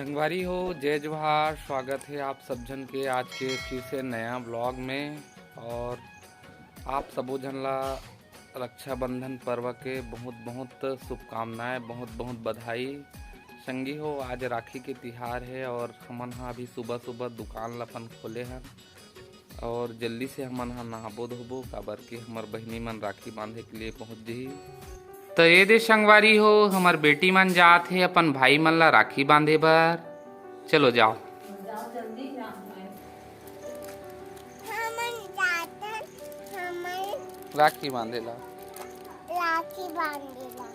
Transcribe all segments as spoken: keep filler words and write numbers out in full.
संगवारी हो, जय जोहार, स्वागत हे आप सब झन के आज के फिर से नया vlog में। और आप सबो झन ला रक्षाबंधन पर्व के बहुत बहुत शुभकामनाएं, बहुत बहुत बधाई। संगी हो, आज राखी के तिहार हे और हमन ह अभी सुबह सुबह दुकान ला अपन खोले हन। और जल्दी से हमन ह नहाबो धोबो, काबर कि हमर बहिनी मन राखी बांधे के लिए पहुंच जही। तो ये दे संगवारी हो, हमर बेटी मन जात हे अपन भाई मन ला राखी बांधे बर। चलो जाओ। जाओ जल्दी ना। हमन जात हन, हमन राखी बांधे ला। राखी बांधे ला।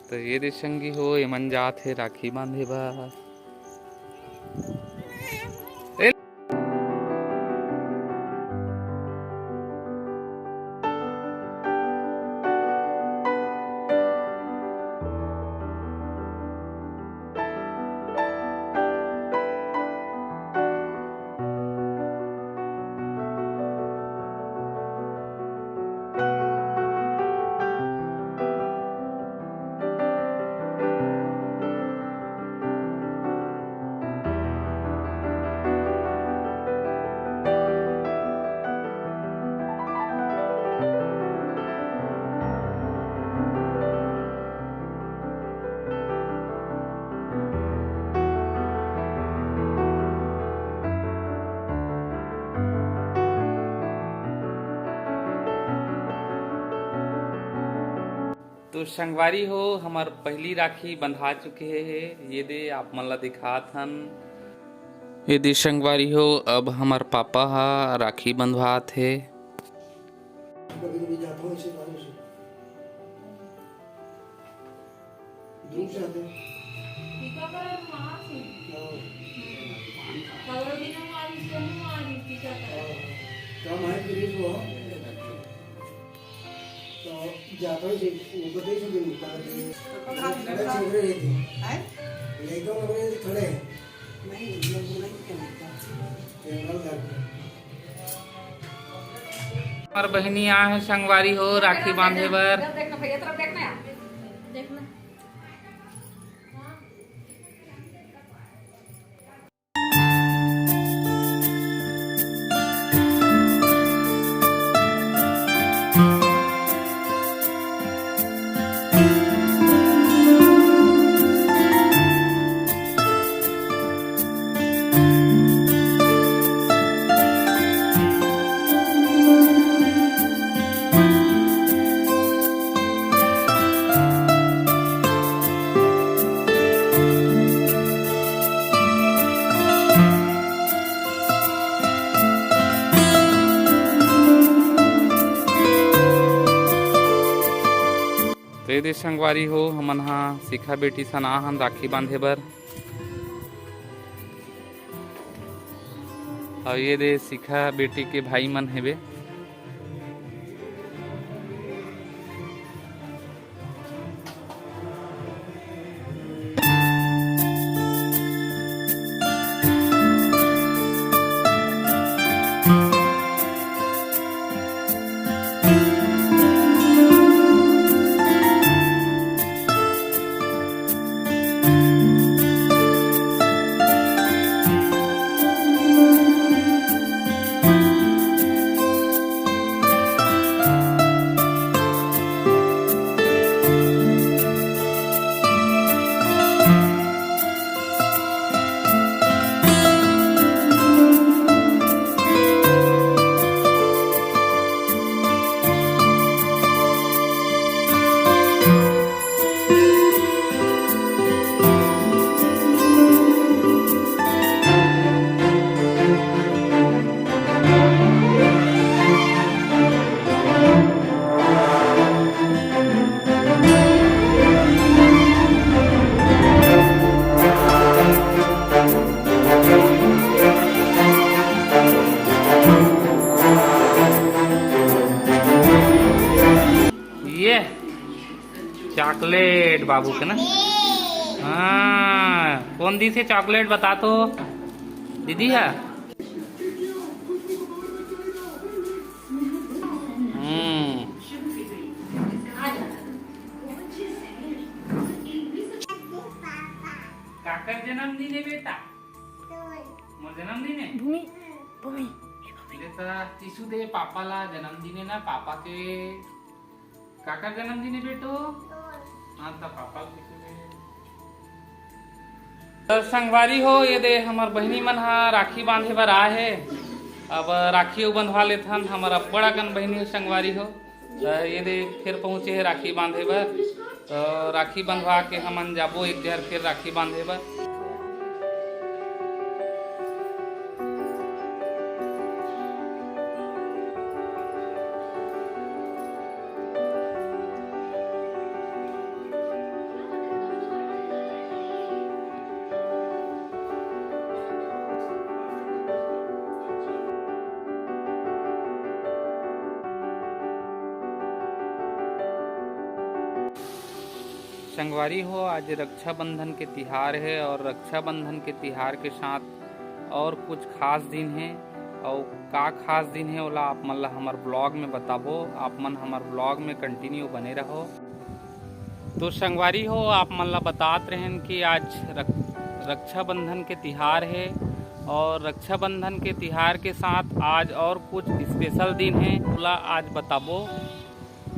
तो ये दे संगी हो, एमन जात हे राखी बांधे बर। ए तो संगवारी हो, हमर पहली राखी बंधा चुके हे। ये दे आप मन ला दिखात हन। ये दे संगवारी हो, अब हमर पापा हा राखी बंधवात हे। कभी कभी जाता हूँ ऐसे बाहर से। दूर से आते हैं। टीकाकरण वहाँ से। हाँ। कवरो दिन हमारी, सोनू हमारी टीकाकरण। हाँ। कम है फिर भी वो। तो जाता हूँ जी, वो बताइए जो दिन निकाल के। तो कल रात में खड़े चल रहे थे। हैं? लेकिन अपने खड़े हैं। नहीं, लोग नहीं क्या लगता। केवल घर पे। और बहिनी आ है संगवारी हो राखी बांधे बर। इधर देखना भैया, तरफ देखना यार। देखना। तो ये दे संगवारी हो, हमन हा शिखा बेटी सन आ हन राखी बांधे बर। और ये दे शिखा बेटी के भाई मन हेबे। ये चॉकलेट बाबू के ना। हाँ, कौन दी से चॉकलेट बता तो? दीदी है। हम्म। जन्मदिन है बेटा, मोर जन्मदिन है। भूमि, भूमि। बेटा टिशू दे पापा ला, जन्मदिन है ना पापा के। काकर जन्मदिन है बेटो? हाँ, त पापा ला टिशू दे। तो संगवारी हो, ये दे हमर बहिनी मन हा राखी बांधे बर आए हे। अब राखी बंधवा लेथन, हमर अब्बड़ अकन बहिनी हे संगवारी हो। त ये दे फिर पहुँचे हे राखी बांधे बर। तो राखी बंधवा के हमन जाबो एक जर फिर राखी बांधे बर। संगवारी हो, आज रक्षाबंधन के तिहार हे और रक्षाबंधन के तिहार के साथ और कुछ खास दिन हे। और का खास दिन हे, ओला आप मन ला हमर vlog में बताबो। आप मन हमर vlog में continue बने रहो। तो संगवारी हो, आप मन ला बतात रहेन कि आज रक-, रक्षाबंधन के तिहार हे और रक्षाबंधन के तिहार के साथ आज और कुछ special दिन हे, ओला आज बताबो।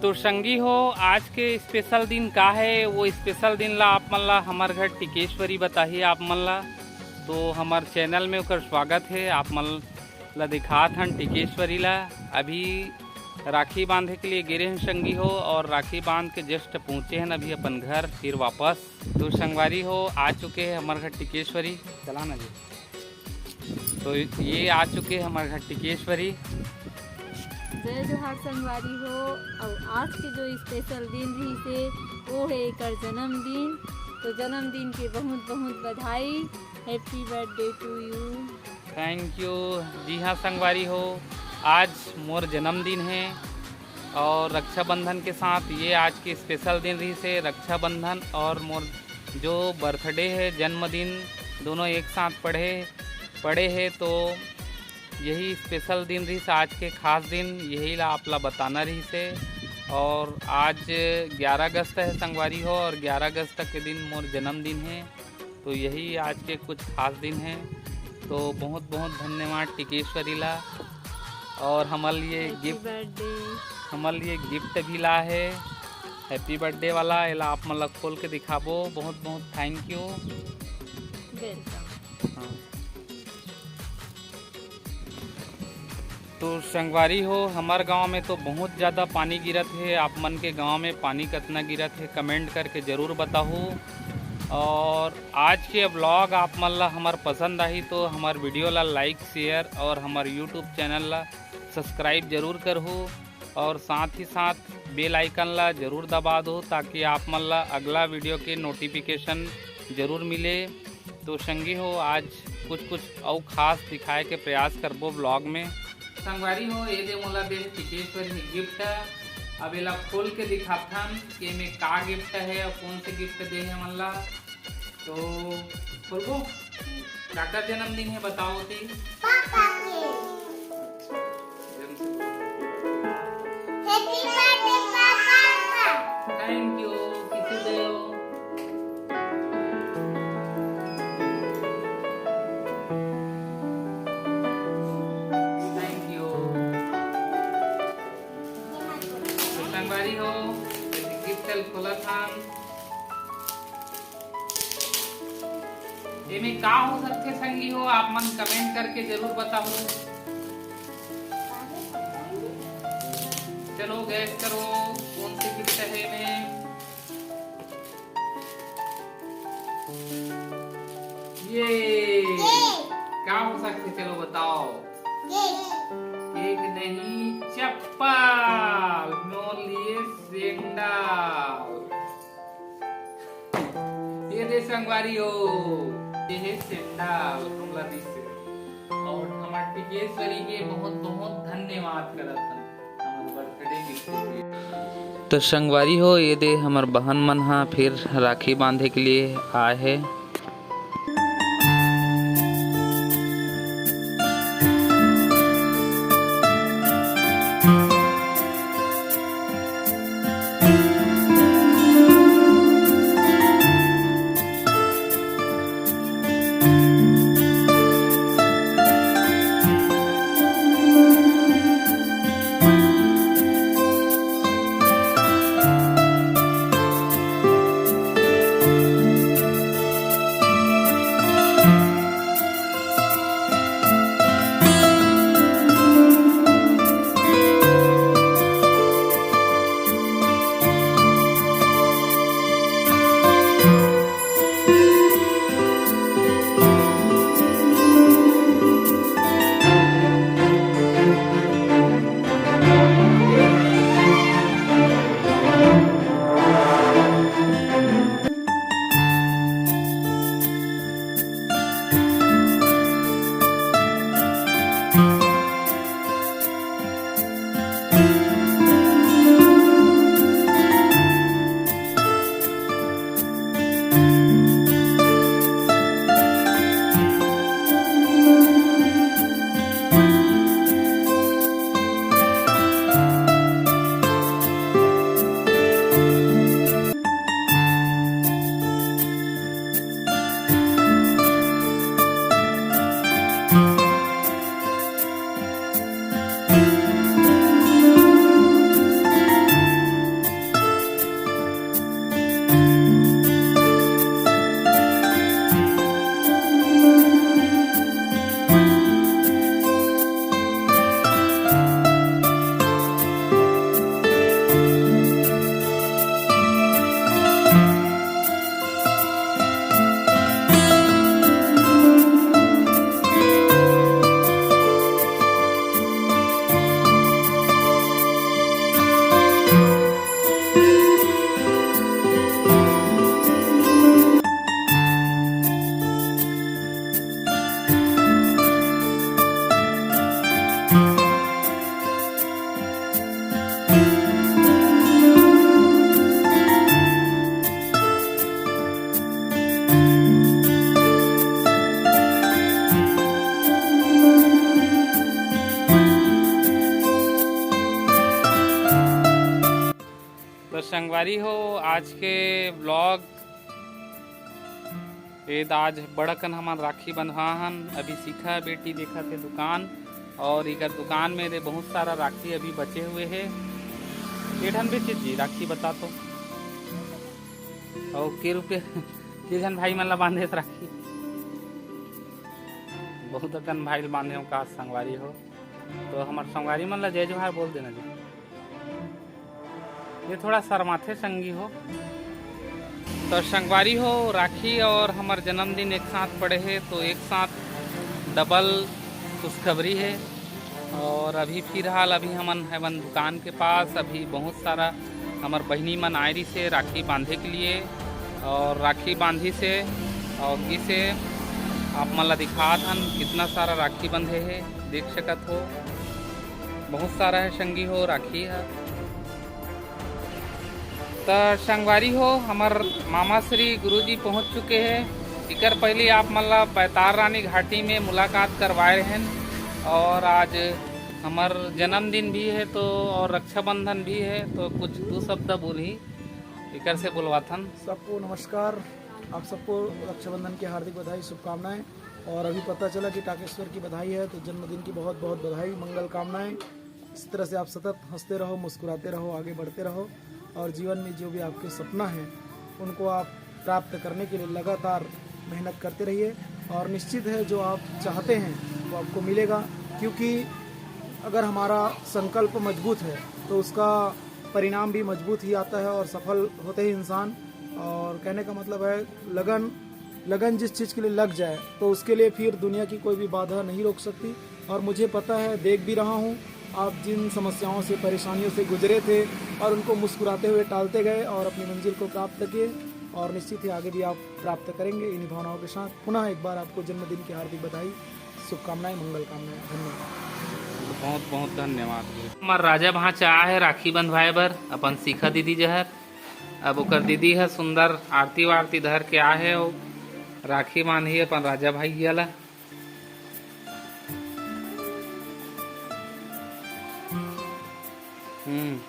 तो संगी हो, आज के special दिन का हे, वो special दिन ला आप मन ला हमर घर टिकेश्वरी बताही आप मन ला। तो हमर channel में ओकर स्वागत हे। आप मन ला दिखात हन टिकेश्वरी ला। अभी राखी बांधे के लिए गे रहेन संगी हो, और राखी बांध के just पहुँचे हन अभी अपन घर फिर वापस। तो संगवारी हो, आ चुके हे हमर घर टिकेश्वरी। चला ना जी। तो ये आ चुके हे हमर घर टिकेश्वरी। जय जोहार संगवारी हो। और आज के जो special दिन रहिसे, वो हे एकर जन्मदिन। तो जन्मदिन के बहुत बहुत बधाई। Happy birthday to you। Thank you। जी हाँ संगवारी हो, आज मोर जन्मदिन हे और रक्षाबंधन के साथ ये आज के special दिन रहिसे। रक्षाबंधन और मोर जो birthday हे, जन्मदिन, दोनों एक साथ पड़े पड़े हे, तो यही special दिन रहिस, आज के खास दिन, यही ला आप ला बताना रहिसे। और आज ग्यारह अगस्त हे संगवारी हो, और ग्यारह अगस्त के दिन मोर जन्मदिन हे, तो यही आज के कुछ खास दिन हे। तो बहुत बहुत धन्यवाद टिकेश्वरी ला, और हमर लिए Happy gift, birthday। हमर लिए gift भी ला हे। Happy birthday वाला, एला आप मन ला खोल के दिखाबो। बहुत बहुत thank you। Welcome। हाँ। तो संगवारी हो, हमर गांव में तो बहुत ज़्यादा पानी गिरत हे। आप मन के गांव में पानी कतना गिरत हे, comment करके ज़रूर बताहू। और आज के vlog आप मन ला हमर पसंद आही तो हमर video ला like, share और हमर YouTube channel ला subscribe ज़रूर करहू। और साथ ही साथ bell icon ला ज़रूर दबा दो, ताकि आप मन ला अगला video के notification ज़रूर मिले। तो संगी हो, आज कुछ कुछ अउ खास दिखाए के प्रयास करबो vlog में। संगवारी हो, ये दे मोला दे हे टिकेश्वरी gift। अब एला खोल के दिखाथन कि एमे का gift हे और कौन से gift दे हे हमन ला। तो खोलबो। काकर जन्मदिन हे बताओ ती। पापा के। Happy birthday papa. Thank you। किसी दे हो। Thank you। तो संगवारी हो, gift खोला था। एमे का हो सकथे संगी हो, आप मन comment करके जरूर बताओ। चलो guess करो कौन से gift है एमे। ये का हो सकथे, चलो बताओ। Cake नहीं, चप्पल। मोर लिए sandal। ये दे संगवारी हो, ये हे sandal हमला दिस हे। और हमर टिकेश्वरी के बहुत बहुत धन्यवाद करत हन हमर birthday gift के लिए। तो संगवारी हो, ये दे हमर बहन मन हा फिर राखी बांधे के लिए आए हे। तो संगवारी हो, आज के ब्लॉग, ए, आज बड़ अकन हमन राखी बंधवा हन। अभी शिखा बेटी देखत हे दुकान, और इकर दुकान में दे बहुत सारा राखी अभी बचे हुए हे। के ठन बेचिस जी राखी, बता तो। और के रुपये, के झन भाई मन ला बांधे राखी? बहुत अकन भाई ल बांधे हो का संगवारी हो? तो हमर संगवारी मन ला जय जोहार बोल देना जी। ये थोड़ा शर्माथे संगी हो। तो संगवारी हो, राखी और हमर जन्मदिन एक साथ पड़े हे, तो एक साथ डबल खुशखबरी हे। और अभी फिलहाल अभी हमन हवन दुकान के पास, अभी बहुत सारा हमर बहिनी मन आए रहिसे राखी बांधे के लिए, और राखी बांधिसे, और इसे आप मन ला दिखात हन, कितना सारा राखी बंधे हे, देख सकत हो, बहुत सारा हे संगी हो राखी ह। त संगवारी हो, हमर मामा श्री गुरुजी पहुंच चुके हे। इकर पहले आप मन ला बैतार रानी घाटी में मुलाकात करवाए रहेन, और आज हमर जन्मदिन भी हे तो, और रक्षाबंधन भी हे, तो कुछ दू शब्द बोलही, इकर से बोलवाथन। सबको नमस्कार, आप सबको रक्षाबंधन की हार्दिक बधाई, शुभकामनाएं। और अभी पता चला कि टाकेश्वर की बधाई है, तो जन्मदिन की बहुत बहुत बधाई, मंगल कामनाएं। इसी तरह से आप सतत हंसते रहो, मुस्कुराते रहो, आगे बढ़ते रहो, और जीवन में जो भी आपके सपना है, उनको आप प्राप्त करने के लिए लगातार मेहनत करते रहिए। और निश्चित है, जो आप चाहते हैं, वो आपको मिलेगा, क्योंकि अगर हमारा संकल्प मजबूत है, तो उसका परिणाम भी मजबूत ही आता है और सफल होते ही इंसान। और कहने का मतलब है, लगन, लगन जिस चीज़ के लिए लग जाए, तो उसके लिए फिर दुनिया की कोई भी बाधा नहीं रोक सकती। और मुझे पता है, देख भी रहा हूँ, आप जिन समस्याओं से, परेशानियों से गुजरे थे और उनको मुस्कुराते हुए टालते गए और अपनी मंजिल को प्राप्त किए, और निश्चित ही आगे भी आप प्राप्त करेंगे। इन्हीं भावनाओं के साथ पुनः एक बार आपको जन्मदिन की हार्दिक बधाई, शुभकामनाएं, मंगल कामनाएं। धन्यवाद। बहुत बहुत धन्यवाद। हमर राजा भांचा आहे राखी बंधवाए बर अपन शिखा दीदी जहर। अब ओकर दीदी ह सुंदर आरती वारती धर के आहे, अउ राखी बांधही अपन राजा भैया ला। हम्म।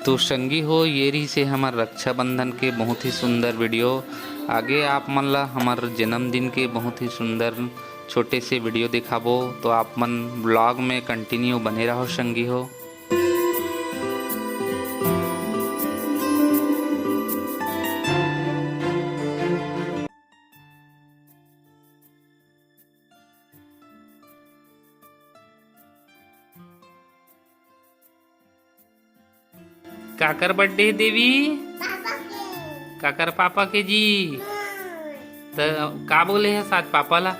तो संगी हो, ये रहिसे हमर रक्षाबंधन के बहुत ही सुंदर वीडियो। आगे आप मन ला हमर जन्मदिन के बहुत ही सुंदर छोटे से वीडियो दिखाबो, तो आप मन ब्लॉग में कंटिन्यू बने रहो संगी हो। काकर बर्थडे हे देवी? काकर पापा के जी? त का बोले हस आज पापा ला?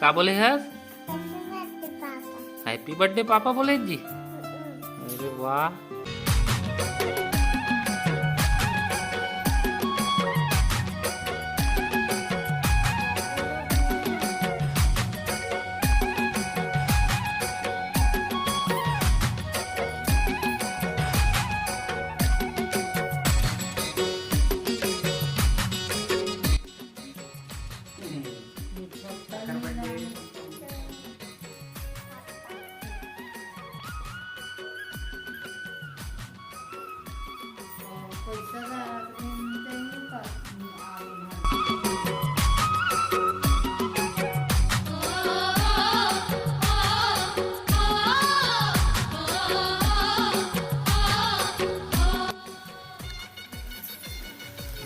का बोले हस? Happy birthday पापा बोले जी। अरे वाह।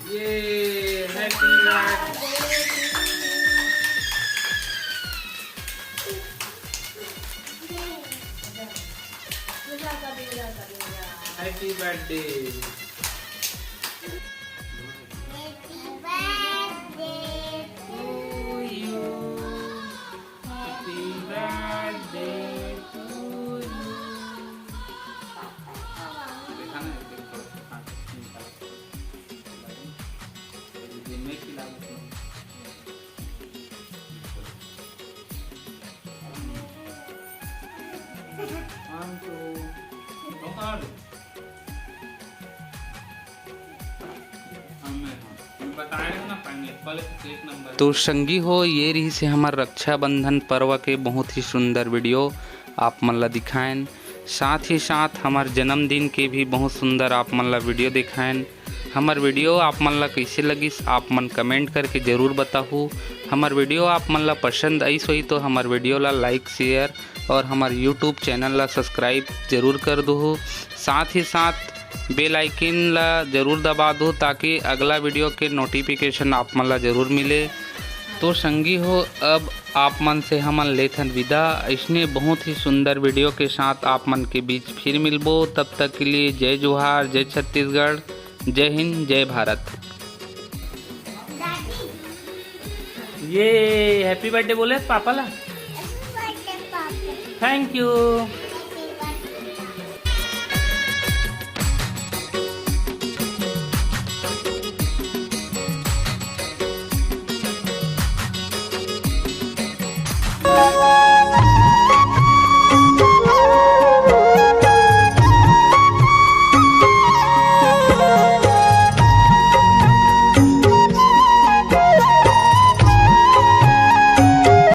ये happy birthday। Happy birthday। Happy birthday to you। Happy birthday to you। देखा ना, एक दिन थोड़ा सा सांस निकाल। ये मैं खिला देता हूँ। One, two। तो संगी हो, ये रहिस हे हमर रक्षाबंधन पर्व के बहुत ही सुंदर video आप मन ला दिखाएन। साथ ही साथ हमर जन्मदिन के भी बहुत सुंदर आप मन ला video दिखाएन। हमर video आप मन ला कइसे लगिस, आप मन comment करके जरूर बताहू। हमर video आप मन ला पसंद आइस होही तो हमर video ला like, share और हमर YouTube channel ला subscribe जरूर कर दूहू। साथ ही साथ bell icon ला जरूर दबा दो, ताकि अगला video के notification आप मन ला जरूर मिले। तो संगी हो, अब आप मन से हमन लेथन विदा। इसने बहुत ही सुंदर video के साथ आप मन के बीच फिर मिलबो। तब तक के लिए जय जोहार, जय छत्तीसगढ़, जय हिंद, जय भारत। ये happy birthday बोले पापा ला। Thank you।